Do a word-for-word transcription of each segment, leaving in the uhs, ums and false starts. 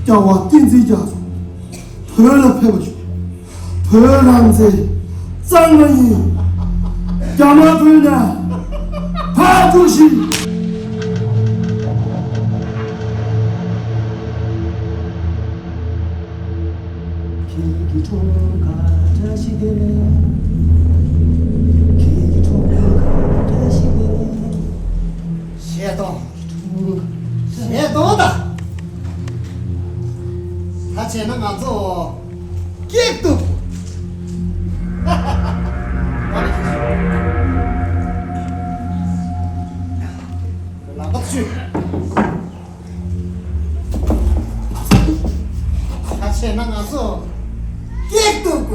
རྒྱལ་བ་བསྟན་འཛིན་རྒྱ་མཚོ་བོད་ལ་ཕེབས་པ་བྱུང་། བོད་རང་བཙན་གཙང་མ་ཡིན། རྒྱ་དམར་བོད་ནས་ཕར་འགྲོ་ཞིག། ཁྱེད་ཀྱི་འཁྲུངས་སྐར་བཀྲ་ཤིས་བདེ་ལེགས། ཁྱེད་ཀྱི་འཁྲུངས་སྐར་བཀྲ་ཤིས་བདེ་ལེགས། བཤད་གཏོང་། བཤད་གཏོང་དང་། ད་བྱས་ན་ང་ཚོ་སྐྱིད་སྡུག་ལག་པ་གཅུས། ད་བྱས་ན་ང་ཚོ་སྐྱིད་སྡུག་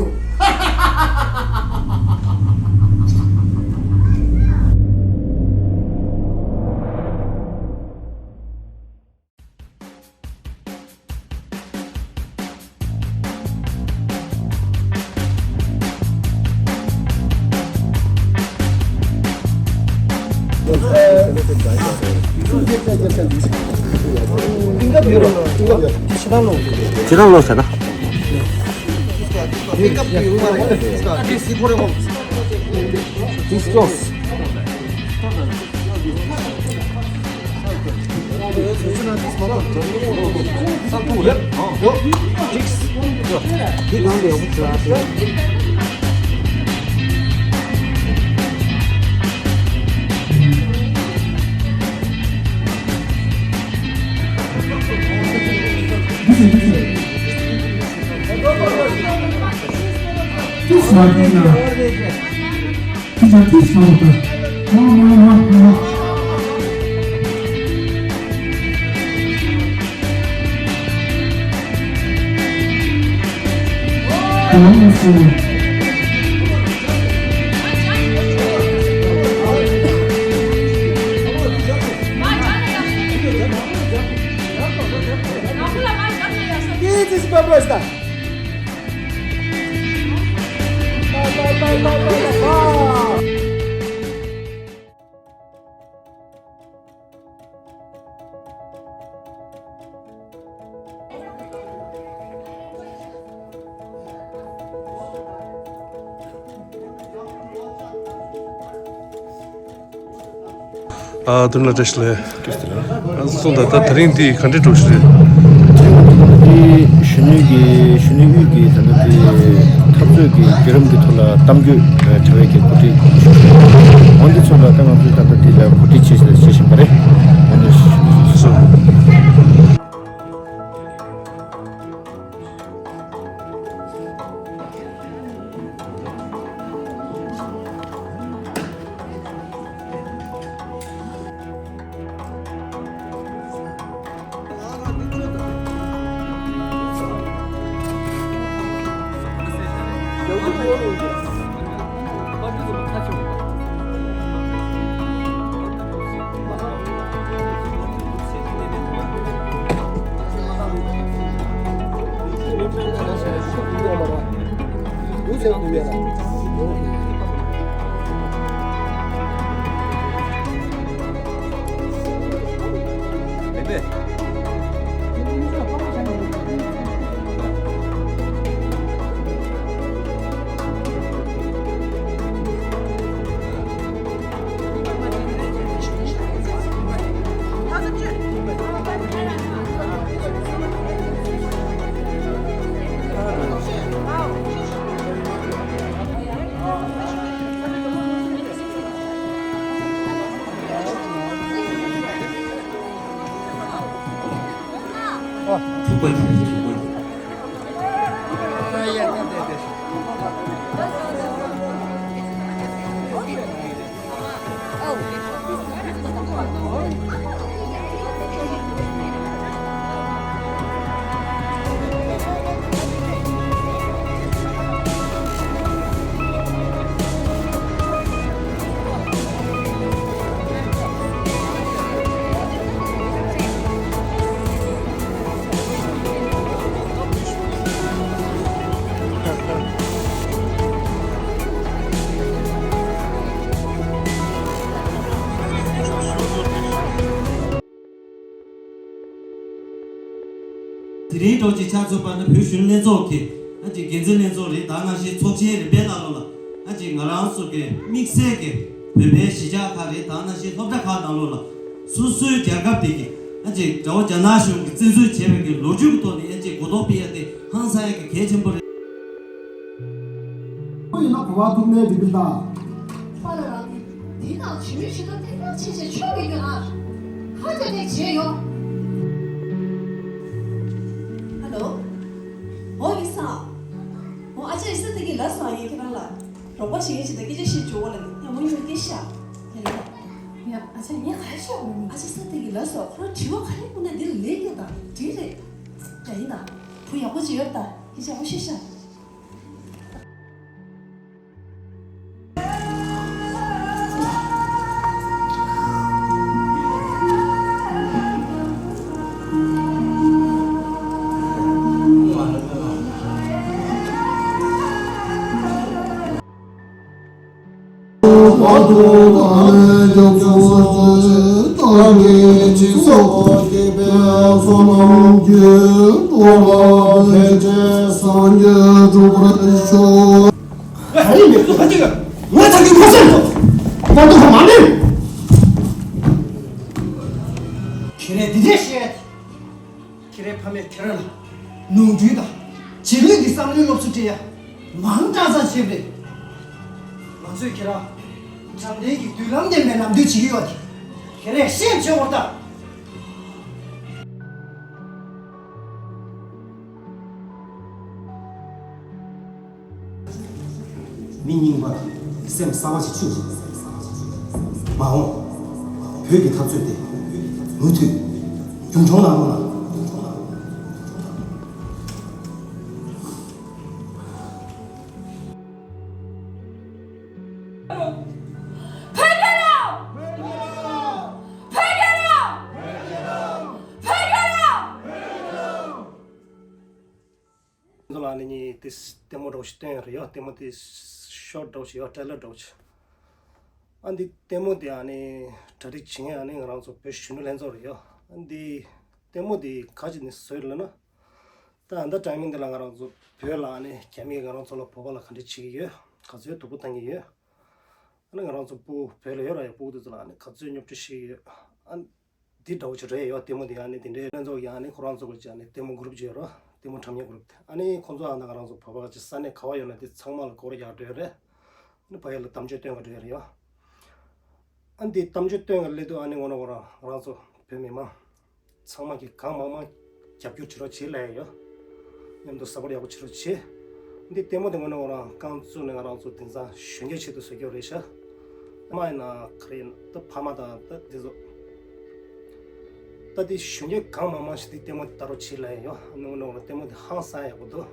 ཁྱེད་རང་ལོ་ཟེར་ན། This close. This Martina. This is this Martina. No, no, no, no. Wonderful. This is Babasta. ཨ། དུ་ལ་བཀྲ་ཤིས་བདེ་ལེགས། ཨ། གསུངས་དང་། ད་ད་རིང་འདི་ག་འདྲའི་འགྲོ་ཞིག་རེད། དེ་གཞོན་ནུའི་གི་གཞོན་ནུའི་དབུས་ཀྱི་ད་ལྟ་དེ་འཐབ་རྩོད་ཀྱི་བརྒྱུད་རིམ་གྱི་ཐོག་ལ་གཏམ་བརྗོད་བྱ་བའི་གི་གོ་སྒྲིག་འོན་ཏེ་ཚོ་ལ་ད་ང་ཚོས་ད་ལྟ་དེ་ལ་གོ་སྒྲིག་བྱེད་བྱེད་བཞིན་པ་རེད། འོན་ཏེ་སོ། དེ་རིང་འགྲོ་ཅིག་ཆ་མཚོན་པ་ན་བོད་གཞོན་ནུ་ལྷན་ཚོགས་ཀྱི་ཨ་ཅིག་འགན་འཛིན་ལྷན་ཚོགས་རེད། ད་ནང་བཞིན་ཚོགས་ཆེན་རིམ་པའི་ནང་ལོགས་ལ་ཨ་ཅིག་ང་རང་ཚོ་གི་དམིགས་བསལ་གྱི་བོད་པའི་གཞིས་ཆགས་ཁག་རེད། ད་ནང་བཞིན་སློབ་གྲྭ་ཁག་ནང་ལོགས་ལ་སོ་སོའི་རྒྱལ་ཁབ་དེ་གི་ཨ་ཅིག་དགྲ་བོ་རྒྱ་ནག་གཞུང་གིས་བཙན་འཛུལ་བྱས་པའི་གི་ལོ་རྒྱུས་ཀྱི་ཐོག་ནས་ཨ་ཅིག་གོ་རྟོགས་སྤེལ་ཡ་དེ་ཧང་སང་ཡ་གི་གལ་ཆེན་པོ་རེད། ཁོ་ཡིན་ན་གོ་བ་ཐུག་ནས་འགྲིག་གི་ད། པཱ་ལགས་རང་གིས་འདི་དང་ཇི་མི་ཇི་ལྟར་གཏན་འཁེལ་བྱས་བྱས་ཆོག་གི་ཡོད་ཨ། ཧ་ཅང་ནས་བྱས་ཡོང་། ཧ་ལོ། འོ་ཡིན་ས། འོ་ཨ་ཅག་ཡིན་ས་དེ་གི་ལབ་སོང་ཡིན་ཁྱེད་རང་ལ། རོགས་པ་བྱེད་མཁན་ཞིག་དང་སྐད་ཆ་བཤད་བཅུག་གོ་ལ་ནི་ཡང་མོ་ཡིན་སྐད་ཤ། ཡ་ཡ། ཡ་ཨ་ཅག་ངས་ག་རེ་བཤད་འོང་ནི། ཨ་ཅག་ས་དེ་གི་ལབ་སོང་ཁོ་རང་དྲི་བ་ག་རེ་བསྐུར་ན་འདི་ལ་ལན་རྒྱག་དང་འགྲིག་རེད། ཡ་ཡིན་ད། བུ་ཡག་པོ་ཅིག་ཡོད་ད་སྐད་ཆ་ཡག་པོ་བཤད་ཤ། ཁྱེད་རང་འདི་འདྲས་བཤད། ཁྱེད་རའི་ཕ་མས་ཁྱེད་རང་ལ་ནོར་འཁྲུལ་དང་རྗེས་ལུས་ཀྱི་བསམ་བློའི་སློབ་གསོ་སྤྲད་ཡ་མང་དྲགས་ཙམ་བྱས་པ་རེད། ང་ཚོས་ཁྱེད་རང་དྲང་བདེན་གྱི་མདུན་ལམ་ལྡན་པའི་ལམ་སྟོན་བྱེད་ཀྱི་ཡོད་དེ། ཁྱེད་རས་ཤེས་བྱེད་དགོས་ད། མི་རྙིང་པ་སེམས་གསར་བ་ཞིག་བཅུག་མ་འོངས་བོད་ཀྱི་འཐབ་རྩོད་དེ་མུ་མཐུད་རྒྱུན་འཁྱོངས་གནང་རོགས་གནང་། ཁོང་ཚོ་ལ་ནི་གཉིས་དེ་ལྟད་མོ་འདྲ་བོ་ཞིག་སྟོན་ཡོད་རེད་ཡ། ལྟད་མོ་དེ་ཤོར་འདྲ་བོ་ཞིག་ཡ། ཊེ་ལར་འདྲ་བོ་ཞིག་ཨ་འདི་ལྟད་མོ་དེ་ཨ་ནི་གྲ་སྒྲིག་བྱེད་མཁན་ཨ་ནི་ང་རང་ཚོ་བོད་གཞོན་ནུ་ལྷན་ཚོགས་རེད་ཡ། ཨ་འདི་ལྟད་མོ་དེ་ག་ཅིག་ནས་བཟོས་ལབ་ན། ད་ཨ་འདི་ཊའི་མིང་འདི་ལ་ང་རང་ཚོ་བོད་ལ་ཨ་ནི་རྒྱ་མིས་ང་རང་ཚོ་ལ་བོད་པ་ལ་ག་འདྲ་བྱེད་ཀྱི་ཡོད། ག་ཚོད་སྡུག་པོ་བཏང་གི་ཡོད། ཨ་ནི་ང་རང་ཚོ་སྤུ་བོད་ལ་ཡོད་ར་ཡ། སྤུ་གུ་དེ་ཚོ་ལ་ཨ་ནི་ག་ཚོད་རྙོག་དྲ་ཞིག་ཡོད། ཨ་འདི་འདྲ་བོ་ཅིག་རེད་ཡ། ལྟད་མོ་དེ་ཨ་ནི་དེ་འདྲའི་ལྷན་ཚོགས་ཀྱི་ཨ་ནི་ཁོ་རང་ཚོ་གི་ཅིག་ཨ་ནི་ལྟད་མོ་གུ་རུབ་ཅིག་ཡོད་ར། ལྟད་མོ་འཁྲབ་མཁན་གུ་རུབ་དེ། ཨ་ནི་ཁོང་ཚོ་ཨ་ན་ང་རང་ཚོ་བོད་པ་ག་ཅིག་ས་གནས་ག་བ་ཡོད་ན་དེ་ཚང་མ་ལ་སྐོར་རྒྱག་འགྲོ་ཡ་རེད། ཨ་ནི་ཕ་གི་ལ་གཏམ་བརྗོད་སྟོན་ག་འགྲོ་ཡ་རེད་ཡ། ཨ་འདི་གཏམ་བརྗོད་སྟོན་ག་སླེབས་དུས་ཨ་ནི་ངོ་ན་ཁོ་རང་ང་རང་ཚོ་བོད་མི་མང་ཚང་མ་གིས་གང་མང་མང་རྒྱབ་སྐྱོར་བྱེད་རོགས་བྱེད་ལབ་ཡ་ཡོད། མཉམ་དུ་ས་པོར་ཡག་པོ་བྱེད་རོགས་བྱེད། འདི་ལྟད་མོ་དེ་ངོ་ན་ཁོ་རང་རྐང་བཙུགས་ནས་ང་རང་ཚོ་དེང་སང་གཞོན་སྐྱེས་ཆེད་དུ་བཟོ་རྒྱུ་རེད་ཤག་ཨ་མ་ཡིན་ན་ག་རེ་ཡིན་ད་ཕ་མ་དང་ད་འདི་ཚོ། ད་འདི་གཞོན་སྐྱེས་གང་མང་མང་ཞིག་འདི་ལྟད་མོ་དེ་ལྟ་རོགས་བྱེད་ལབ་ཡ་ཡོད། ཨ་ནི་ངོ་ན་ཁོ་རང་ལྟད་མོ་དེ་ཧང་སང་ཡག་པོ་འདུག